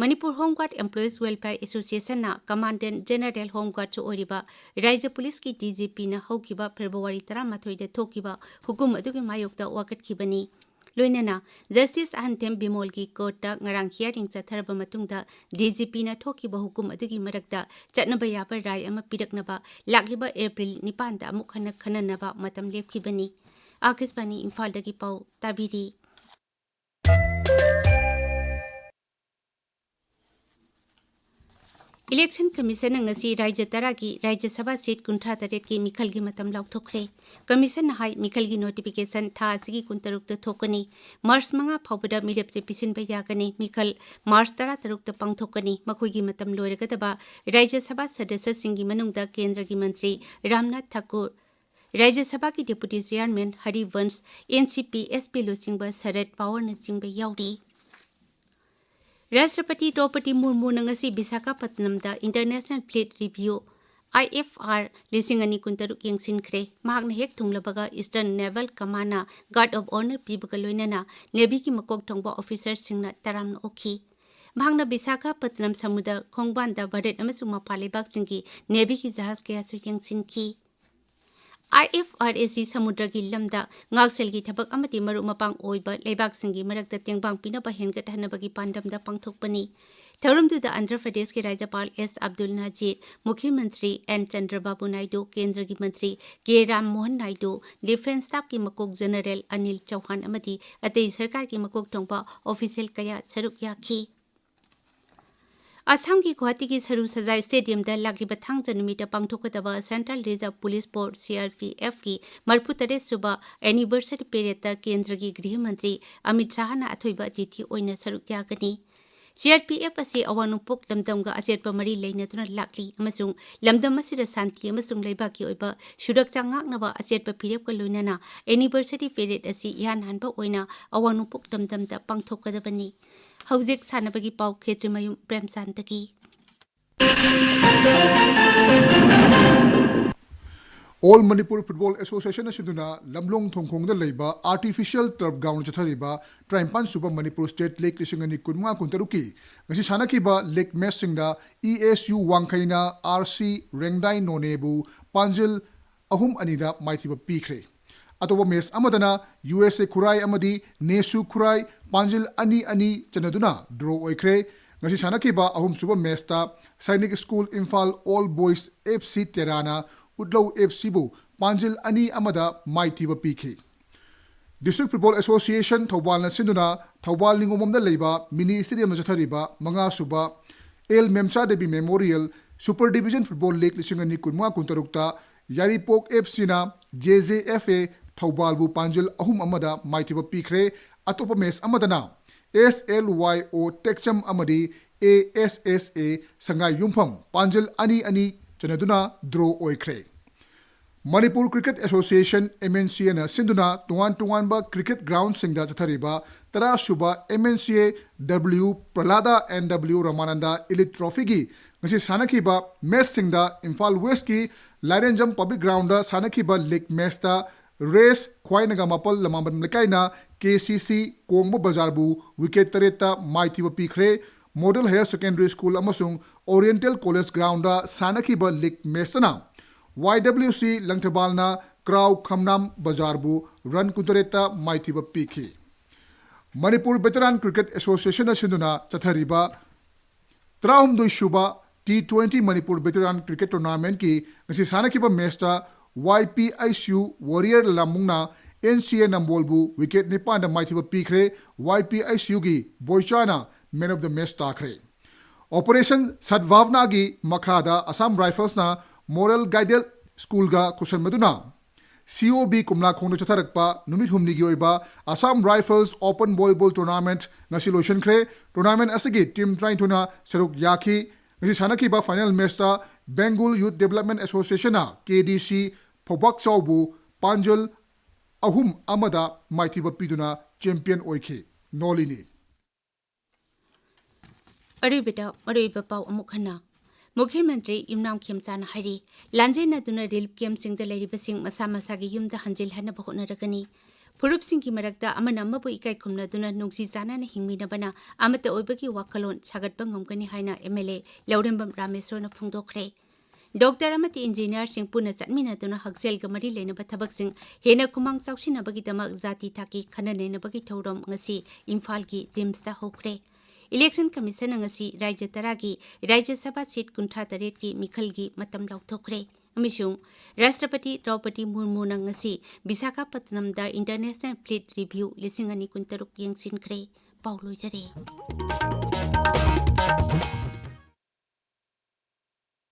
Manipur home guard employees welfare ꯑꯦꯁꯣꯁꯤꯌꯦꯁꯟꯅ ꯀꯃꯥꯟꯗꯦꯟꯠ ꯖꯦꯅꯔꯦꯜ ꯍꯣꯝ ꯒꯥꯔꯗꯁꯨ ꯑꯣꯏꯔꯤꯕ ꯔꯥꯏꯖ꯭ꯌ ꯄꯨꯂꯤꯁꯀꯤ ꯗꯤ ꯖꯤ ꯄꯤꯅ ꯍꯧꯈꯤꯕ ꯐꯦꯕ꯭ꯔꯨꯋꯥꯔꯤ ꯇꯔꯥꯃꯥꯊꯣꯏꯗ ꯊꯣꯛꯈꯤꯕ ꯍꯨꯀꯨꯝ ꯑꯗꯨꯒꯤ ꯃꯥꯌꯣꯛꯇ ꯋꯥꯀꯠꯈꯤꯕꯅꯤ꯫ ꯂꯣꯏꯅꯅ ꯖꯁꯇꯤꯁ ꯑꯍꯟꯊꯦꯝ ꯕꯤꯃꯣꯜꯒꯤ ꯀꯣꯔꯠꯇ ꯉꯔꯥꯡ ꯍꯤꯌꯥꯔꯤꯡ ꯆꯠꯊꯔꯕ ꯃꯇꯨꯡꯗ ꯗꯤ ꯖꯤ ꯄꯤꯅ ꯊꯣꯛꯈꯤꯕ ꯍꯨꯀꯨꯝ ꯑꯗꯨꯒꯤ ꯃꯔꯛꯇ ꯆꯠꯅꯕ ꯌꯥꯕ ꯔꯥꯏ ꯑꯃ ꯄꯤꯔꯛꯅꯕ ꯂꯥꯛꯂꯤꯕ ꯑꯦꯄ꯭ꯔꯤꯜ ꯅꯤꯄꯥꯟꯗ ꯑꯃꯨꯛ ꯍꯟꯅ ꯈꯟꯅꯅꯕ ꯃꯇꯝ ꯂꯦꯞꯈꯤꯕꯅꯤ꯫ ꯑꯥꯀꯥꯁꯕꯥꯅꯤ ꯏꯝꯐꯥꯜꯗꯒꯤ ꯄꯥꯎ ꯇꯥꯕꯤꯔꯤ꯫ ꯏꯂꯦꯛꯁꯟ ꯀꯃꯤꯁꯟꯅ ꯉꯁꯤ ꯔꯥꯏꯖ꯭ꯌ ꯇꯔꯥꯒꯤ ꯔꯥꯏꯖ꯭ꯌ ꯁꯚꯥ ꯁꯤꯠ ꯀꯨꯟꯊ꯭ꯔꯥ ꯇꯔꯦꯠꯀꯤ ꯃꯤꯈꯜꯒꯤ ꯃꯇꯝ ꯂꯥꯎꯊꯣꯛꯈ꯭ꯔꯦ꯫ ꯀꯃꯤꯁꯟꯅ ꯍꯥꯏ, ꯃꯤꯈꯜꯒꯤ ꯅꯣꯇꯤꯐꯤꯀꯦꯁꯟ ꯊꯥ ꯑꯁꯤꯒꯤ ꯀꯨꯟꯇꯔꯨꯛꯇ ꯊꯣꯛꯀꯅꯤ꯫ ꯃꯥꯔꯆ ꯃꯉꯥ ꯐꯥꯎꯕꯗ ꯃꯤꯔꯦꯞꯁꯦ ꯄꯤꯁꯤꯟꯕ ꯌꯥꯒꯅꯤ꯫ ꯃꯤꯈꯜ ꯃꯥꯔꯆ ꯇꯔꯥꯇꯔꯨꯛꯇ ꯄꯥꯡꯊꯣꯛꯀꯅꯤ꯫ ꯃꯈꯣꯏꯒꯤ ꯃꯇꯝ ꯂꯣꯏꯔꯒꯗꯕ ꯔꯥꯏꯖ꯭ꯌ ꯁꯚꯥ ꯁꯗꯁ꯭ꯌꯁꯤꯡꯒꯤ ꯃꯅꯨꯡꯗ ꯀꯦꯟꯗ꯭ꯔꯒꯤ ꯃꯟꯇ꯭ꯔꯤ ꯔꯥꯝꯅꯥꯊ ꯊꯥꯀꯨꯔ, ꯔꯥꯏꯖ꯭ꯌ ꯁꯚꯥꯒꯤ ꯗꯦꯄꯨꯇꯤ chairman Harivansh, N C P S P ꯂꯨꯆꯤꯡꯕ ꯁꯔꯠ ꯄꯋꯥꯔꯅꯆꯤꯡꯕ ꯌꯥꯎꯔꯤ꯫ ꯔꯥꯁꯇ꯭ꯔꯄꯇꯤ ꯗ꯭ꯔꯧꯄꯗꯤ ꯃꯨꯔꯃꯨꯅ ꯉꯁꯤ ꯕꯤꯁꯥꯈꯥꯄꯠꯅꯝꯗ ꯏꯟꯇꯔꯅꯦꯁꯅꯦꯜ ꯐ꯭ꯂꯤꯠ ꯔꯤꯚ꯭ꯌꯨ, ꯑꯥꯏ ꯑꯦꯐ ꯑꯥꯔ, ꯂꯤꯁꯤꯡ ꯑꯅꯤ ꯀꯨꯟꯇꯔꯨꯛ ꯌꯦꯡꯁꯤꯟꯈ꯭ꯔꯦ꯫ ꯃꯍꯥꯛꯅ ꯍꯦꯛ ꯊꯨꯡꯂꯕꯒ ꯏꯁꯇꯔꯟ ꯅꯦꯚꯜ ꯀꯃꯥꯟꯅ ꯒꯥꯔꯗ ꯑꯣꯐ ꯑꯣꯅꯔ ꯄꯤꯕꯒ ꯂꯣꯏꯅꯅ ꯅꯦꯚꯤꯒꯤ ꯃꯀꯣꯛ ꯊꯣꯡꯕ ꯑꯣꯐꯤꯁꯔꯁꯤꯡꯅ ꯇꯔꯥꯝꯅ ꯑꯣꯛꯈꯤ꯫ ꯃꯍꯥꯛꯅ ꯕꯤꯁꯥꯈꯥꯄꯠꯅꯝ ꯁꯃꯨꯗ꯭ꯔ ꯈꯣꯡꯕꯥꯟꯗ ꯚꯥꯔꯠ ꯑꯃꯁꯨꯡ ꯃꯄꯥꯟ ꯂꯩꯕꯥꯛꯁꯤꯡꯒꯤ ꯅꯦꯚꯤꯒꯤ ꯖꯍꯥꯖ ꯀꯌꯥꯁꯨ ꯌꯦꯡꯁꯤꯟꯈꯤ꯫ ꯑꯥꯏ ꯑꯦꯐ ꯑꯥꯔ ꯑꯦꯁꯤ ꯁꯃꯨꯗ꯭ꯔꯒꯤ ꯂꯝꯗ ꯉꯥꯛꯁꯦꯜꯒꯤ ꯊꯕꯛ ꯑꯃꯗꯤ ꯃꯔꯨꯞ ꯃꯄꯥꯡ ꯑꯣꯏꯕ ꯂꯩꯕꯥꯛꯁꯤꯡꯒꯤ ꯃꯔꯛꯇ ꯇꯦꯡꯕꯥꯡ ꯄꯤꯅꯕ ꯍꯦꯟꯒꯠꯍꯟꯅꯕꯒꯤ ꯄꯥꯟꯗꯝꯗ ꯄꯥꯡꯊꯣꯛꯄꯅꯤ꯫ ꯊꯧꯔꯝꯗꯨꯗ ꯑꯟꯙ꯭ꯔ ꯄ꯭ꯔꯗꯦꯁꯀꯤ ꯔꯥꯖ꯭ꯌꯄꯥꯜ ꯑꯦꯁ ꯑꯕꯗꯨꯜ ꯅꯖꯤꯔ, ꯃꯨꯈ꯭ꯌ ꯃꯟꯇ꯭ꯔꯤ ꯑꯦꯟ ꯆꯟꯗ꯭ꯔꯕꯥꯕꯨ ꯅꯥꯏꯗꯨ, ꯀꯦꯟꯗ꯭ꯔꯒꯤ ꯃꯟꯇ꯭ꯔꯤ ꯀꯦ ꯔꯥꯝ ꯃꯣꯍꯟ ꯅꯥꯏꯗꯨ, ꯗꯤꯐꯦꯟꯁ ꯁ꯭ꯇꯥꯐꯀꯤ ꯃꯀꯣꯛ ꯖꯦꯅꯔꯦꯜ ꯑꯅꯤꯜ ꯆꯧꯍꯥꯟ ꯑꯃꯗꯤ ꯑꯇꯩ ꯁꯔꯀꯥꯔꯒꯤ ꯃꯀꯣꯛ ꯊꯣꯡꯕ ꯑꯣꯐꯤꯁꯤꯌꯦꯜ ꯀꯌꯥ ꯁꯔꯨꯛ ꯌꯥꯈꯤ꯫ ꯑꯁꯥꯝꯒꯤ ꯒꯨꯋꯥꯍꯥꯇꯤꯒꯤ ꯁꯔꯨ ꯁꯖꯥꯏ ꯁ꯭ꯇꯦꯗꯤꯌꯝꯗ ꯂꯥꯛꯂꯤꯕ ꯊꯥꯡꯖ ꯅꯨꯃꯤꯠꯇ ꯄꯥꯡꯊꯣꯛꯀꯗꯕ central reserve police force, C R P ꯑꯦꯐꯀꯤ ꯃꯔꯤꯐꯨ ꯇꯔꯦꯠ ꯁꯨꯕ ꯑꯦꯅꯤꯚꯔꯁꯔꯤ ꯄꯦꯔꯦꯗꯇ ꯀꯦꯟꯗ꯭ꯔꯒꯤ ꯒ꯭ꯔꯤꯍ ꯃꯟꯇ꯭ꯔꯤ ꯑꯃꯤꯠ ꯁꯥꯍꯅ ꯑꯊꯣꯏꯕ ꯑꯇꯤꯊꯤ ꯑꯣꯏꯅ ꯁꯔꯨꯛ ꯌꯥꯒꯅꯤ꯫ ꯁꯤ ꯑꯥꯔ ꯄꯤ ꯑꯦꯐ ꯑꯁꯤ ꯑꯋꯥꯡ ꯅꯣꯡꯄꯣꯛ ꯂꯝꯗꯝꯒ ꯑꯆꯦꯠꯄ ꯃꯔꯤ ꯂꯩꯅꯗꯨꯅ ꯂꯥꯛꯂꯤ ꯑꯃꯁꯨꯡ ꯂꯝꯗꯝ ꯑꯁꯤꯗ ꯁꯥꯟꯇꯤ ꯑꯃꯁꯨꯡ ꯂꯩꯕꯥꯛꯀꯤ ꯑꯣꯏꯕ ꯁꯨꯔꯛꯆꯥ ꯉꯥꯛꯅꯕ ꯑꯆꯦꯠꯄ ꯐꯤꯔꯦꯞꯀ ꯂꯣꯏꯅꯅ anniversary parade ꯑꯁꯤ ꯏꯍꯥꯟ ꯍꯥꯟꯕ ꯑꯣꯏꯅ ꯑꯋꯥꯡ ꯅꯣꯡꯄꯣꯛ ꯂꯝꯗꯝꯗ ꯄꯥꯡꯊꯣꯛꯀꯗꯕꯅꯤ꯫ ꯍꯧꯖꯤꯛ ꯁꯥꯟꯅꯕꯒꯤ ꯄꯥꯎ ꯈꯦꯇ꯭ꯔꯤꯃꯌꯨꯝ ꯄ꯭ꯔꯦꯝꯆꯥꯟꯗꯒꯤ꯫ All Manipur Football Association ꯑꯁꯤꯗꯨꯅ ꯂꯝꯂꯣꯡ ꯊꯣꯡꯈꯣꯡꯗ ꯂꯩꯕ artificial turf ground ꯆꯠꯊꯔꯤꯕ ꯇꯔꯥꯅꯤꯄꯥꯟ ꯁꯨꯕ ꯃꯅꯤꯄꯨꯔ State League ꯂꯤꯁꯤꯡ ꯑꯅꯤ ꯀꯨꯟꯃꯉꯥ ꯀꯨꯟꯇꯔꯨꯛꯀꯤ ꯉꯁꯤ ꯁꯥꯟꯅꯈꯤꯕ league matchꯁꯤꯡꯗ ꯏ ꯑꯦꯁ ꯌꯨ ꯋꯥꯡꯈꯩꯅ ꯑꯥꯔ ꯁꯤ ꯔꯦꯡꯗꯥꯏ ꯅꯣꯅꯦꯕꯨ ꯄꯥꯟꯖꯤꯜ ꯑꯍꯨꯝ ꯑꯅꯤꯗ ꯃꯥꯏꯊꯤꯕ ꯄꯤꯈ꯭ꯔꯦ꯫ ꯑꯇꯣꯞꯄ match ꯑꯃꯗꯅ ꯌꯨ ꯑꯦꯁ ꯑꯦ ꯈꯨꯔꯥꯏ ꯑꯃꯗꯤ ꯅꯦꯁꯨ ꯈꯨꯔꯥꯏ ꯄꯥꯟꯖꯤꯜ ꯑꯅꯤ ꯑꯅꯤ ꯆꯟꯅꯗꯨꯅ draw ꯑꯣꯏꯈ꯭ꯔꯦ꯫ ꯉꯁꯤ ꯁꯥꯟꯅꯈꯤꯕ ꯑꯍꯨꯝꯁꯨꯕ matchꯇ Sainik school Imphal All Boys F C ꯇꯦꯔꯥꯅ ꯎꯠꯂꯧ ꯑꯦꯐ ꯁꯤꯕꯨ ꯄꯥꯟꯖꯤꯜ ꯑꯅꯤ ꯑꯃꯗ ꯃꯥꯏꯊꯤꯕ ꯄꯤꯈꯤ꯫ District Football Association ꯊꯧꯕꯥꯜꯅ ꯁꯤꯟꯗꯨꯅ ꯊꯧꯕꯥꯜ ꯅꯤꯉꯣꯝꯕꯝꯗ ꯂꯩꯕ mini stadiumꯗ ꯆꯠꯊꯔꯤꯕ ꯃꯉꯥꯁꯨꯕ L Memcha Devi Memorial Super Division Football League ꯂꯤꯁꯤꯡ ꯑꯅꯤ ꯀꯨꯟꯃꯉꯥ ꯀꯨꯟꯇꯔꯨꯛꯇ ꯌꯥꯏꯔꯤꯄꯣꯛ ꯑꯦꯐ ꯁꯤꯅ ꯖꯦ ꯖꯦ ꯑꯦꯐ ꯑꯦ ꯊꯧꯕꯥꯜꯕꯨ ꯄꯥꯟꯖꯤꯜ ꯑꯍꯨꯝ ꯑꯃꯗ ꯃꯥꯏꯊꯤꯕ ꯄꯤꯈ꯭ꯔꯦ꯫ ꯑꯇꯣꯞꯄ match ꯑꯃꯗꯅ ꯑꯦꯁ ꯑꯦꯜ ꯋꯥꯏ ꯑꯣ ꯇꯦꯛꯆꯝ ꯑꯃꯗꯤ ꯑꯦ ꯑꯦꯁ ꯑꯦꯁ ꯑꯦ ꯁꯉꯥꯏ ꯌꯨꯝꯐꯝ ꯄꯥꯟꯖꯤꯜ ꯑꯅꯤ ꯑꯅꯤ ꯆꯟꯅꯗꯨꯅ draw ꯑꯣꯏꯈ꯭ꯔꯦ꯫ Manipur Cricket Association, M N C Aꯅ ꯁꯤꯟꯗꯨꯅ ꯇꯣꯉꯥꯟ ꯇꯣꯉꯥꯟꯕ cricket groundꯁꯤꯡꯗ ꯆꯠꯊꯔꯤꯕ ꯇꯔꯥꯁꯨꯕ M N C A W ꯄ꯭ꯔꯂꯥꯗꯥ and W ꯔꯃꯥꯅꯟꯗ Elite Trophyꯒꯤ ꯉꯁꯤ ꯁꯥꯟꯅꯈꯤꯕ matchꯁꯤꯡꯗ ꯏꯝꯐꯥꯜ Westꯀꯤ ꯂꯥꯏꯔꯦꯟꯖꯝ Public Groundꯗ ꯁꯥꯟꯅꯈꯤꯕ league matchꯇ ꯔꯦꯁ ꯈ꯭ꯋꯥꯏꯅꯒ ꯃꯥꯄꯜ ꯂꯃꯥꯕꯝ ꯂꯩꯀꯥꯏꯅ ꯀꯦ ꯁꯤ ꯁꯤ ꯀꯣꯡꯕ ꯕꯖꯥꯔꯕꯨ wicket ꯇꯔꯦꯠꯇ ꯃꯥꯏꯊꯤꯕ ꯄꯤꯈ꯭ꯔꯦ꯫ Model Higher Secondary School ꯑꯃꯁꯨꯡ Oriental College Groundꯗ ꯁꯥꯟꯅꯈꯤꯕ league matchꯇꯅ ꯋꯥꯏ ꯗꯕ꯭ꯂꯤꯎ ꯁꯤ ꯂꯪꯊꯕꯥꯜꯅ ꯀ꯭ꯔꯥꯎ ꯈꯝꯅꯥꯝ ꯕꯖꯥꯔꯕꯨ run ꯀꯨꯟꯇꯔꯦꯠꯇ ꯃꯥꯏꯊꯤꯕ ꯄꯤꯈꯤ꯫ ꯃꯅꯤꯄꯨꯔ Veteran Cricket Associationꯅ ꯁꯤꯟꯗꯨꯅ ꯆꯠꯊꯔꯤꯕ ꯇꯔꯥꯍꯨꯝꯗꯣꯏ ꯁꯨꯕ T twenty Manipur Veteran Cricket Tournamentꯀꯤ ꯉꯁꯤ ꯁꯥꯟꯅꯈꯤꯕ matchꯇ Y P H U Warrior ꯂꯝꯃꯨꯡꯅ ꯑꯦꯟ ꯁꯤ ꯑꯦ ꯅꯝꯕꯣꯜꯕꯨ wicket ꯅꯤꯄꯥꯟꯗ ꯃꯥꯏꯊꯤꯕ ꯄꯤꯈ꯭ꯔꯦ꯫ ꯋꯥꯏ ꯄꯤ ꯑꯩꯆ ꯌꯨꯒꯤ ꯕꯣꯏꯆꯥꯅ man of the match ꯇꯥꯈ꯭ꯔꯦ꯫ Operation Sadbhavanaꯒꯤ ꯃꯈꯥꯗ Assam Riflesꯅ Moral Guided Schoolꯒ ꯈꯨꯠꯁꯟꯕꯗꯨꯅ C O B ꯀꯣꯝꯂꯥꯈꯣꯡꯗ ꯆꯠꯊꯔꯛꯄ ꯅꯨꯃꯤꯠ ꯍꯨꯝꯅꯤꯒꯤ ꯑꯣꯏꯕ Assam Rifles Open Volleyball Tournament ꯉꯁꯤ ꯂꯣꯏꯁꯤꯟꯈ꯭ꯔꯦ꯫ Tournament ꯑꯁꯤꯒꯤ team ꯇꯔꯥꯅꯤꯊꯣꯏꯅ ꯁꯔꯨꯛ ꯌꯥꯈꯤ꯫ ꯉꯁꯤ ꯁꯥꯟꯅꯈꯤꯕ final matchꯇ Bengal Youth Development Associationꯅ K D C ꯐꯧꯕꯥꯛ ꯆꯥꯎꯕꯨ ꯄꯥꯟꯖꯜ ꯑꯍꯨꯝ ꯑꯃꯗ ꯃꯥꯏꯊꯤꯕ ꯄꯤꯗꯨꯅ champion ꯑꯣꯏꯈꯤ꯫ ꯅꯣꯂꯤꯅꯤ꯫ ꯑꯔꯣꯏꯕꯗ ꯃꯔꯨꯑꯣꯏꯕ ꯄꯥꯎ ꯑꯃꯨꯛ ꯍꯟꯅ꯫ ꯃꯨꯈ꯭ꯌ ꯃꯟꯇ꯭ꯔꯤ ꯌꯨꯝꯅꯥꯝ ꯈꯦꯝꯆꯥꯅ ꯍꯥꯏꯔꯤ, ꯂꯥꯟꯖꯦꯟꯅꯗꯨꯅ relief campꯁꯤꯡꯗ ꯂꯩꯔꯤꯕꯁꯤꯡ ꯃꯁꯥ ꯃꯁꯥꯒꯤ ꯌꯨꯝꯗ ꯍꯟꯖꯤꯜꯍꯟꯅꯕ ꯍꯣꯠꯅꯔꯒꯅꯤ꯫ ꯐꯨꯔꯨꯞꯁꯤꯡꯒꯤ ꯃꯔꯛꯇ ꯑꯃꯅ ꯑꯃꯕꯨ ꯏꯀꯥꯏ ꯈꯨꯝꯅꯗꯨꯅ ꯅꯨꯡꯁꯤ ꯆꯥꯟꯅꯅ ꯍꯤꯡꯃꯤꯟꯅꯕꯅ ꯑꯃꯠꯇ ꯑꯣꯏꯕꯒꯤ ꯋꯥꯈꯜꯂꯣꯟ ꯁꯥꯒꯠꯄ ꯉꯝꯒꯅꯤ ꯍꯥꯏꯅ M L A Laurembam ꯔꯥꯃꯦꯁꯣꯔꯅ ꯐꯣꯡꯗꯣꯛꯈ꯭ꯔꯦ꯫ Doctor ꯑꯃꯗꯤ ꯏꯟꯖꯤꯅꯤꯌꯥꯔꯁꯤꯡ ꯄꯨꯟꯅ ꯆꯠꯃꯤꯟꯅꯗꯨꯅ ꯍꯛꯁꯦꯜꯒ ꯃꯔꯤ ꯂꯩꯅꯕ ꯊꯕꯛꯁꯤꯡ ꯍꯦꯟꯅ ꯈꯨꯃꯥꯡ ꯆꯥꯎꯁꯤꯟꯅꯕꯒꯤꯗꯃꯛ ꯖꯥꯇꯤ ꯊꯥꯛꯀꯤ ꯈꯟꯅ ꯅꯩꯅꯕꯒꯤ ꯊꯧꯔꯝ ꯉꯁꯤ ꯏꯝꯐꯥꯜꯒꯤ ꯔꯤꯝꯁꯇ ꯍꯧꯈ꯭ꯔꯦ꯫ Election Commissionꯅ ꯉꯁꯤ ꯔꯥꯖ꯭ꯌ ꯇꯔꯥꯒꯤ ꯔꯥꯖ꯭ꯌ ꯁꯚꯥ seat ꯀꯨꯟꯊ꯭ꯔꯥ ꯇꯔꯦꯠꯀꯤ ꯃꯤꯈꯜꯒꯤ ꯃꯇꯝ ꯂꯥꯎꯊꯣꯛꯈ꯭ꯔꯦ꯫ ꯑꯃꯁꯨꯡ ꯔꯥꯁꯇ꯭ꯔꯄꯇꯤ ꯗ꯭ꯔꯧꯄꯗꯤ ꯃꯨꯔꯃꯨꯅ ꯉꯁꯤ ꯕꯤꯁꯥꯈꯥꯄꯠꯅꯝꯗ International Fleet Review ꯂꯤꯁꯤꯡ ꯑꯅꯤ ꯀꯨꯟꯇꯔꯨꯛ ꯌꯦꯡꯁꯤꯟꯈ꯭ꯔꯦ꯫ ꯄꯥꯎ ꯂꯣꯏꯖꯔꯦ꯫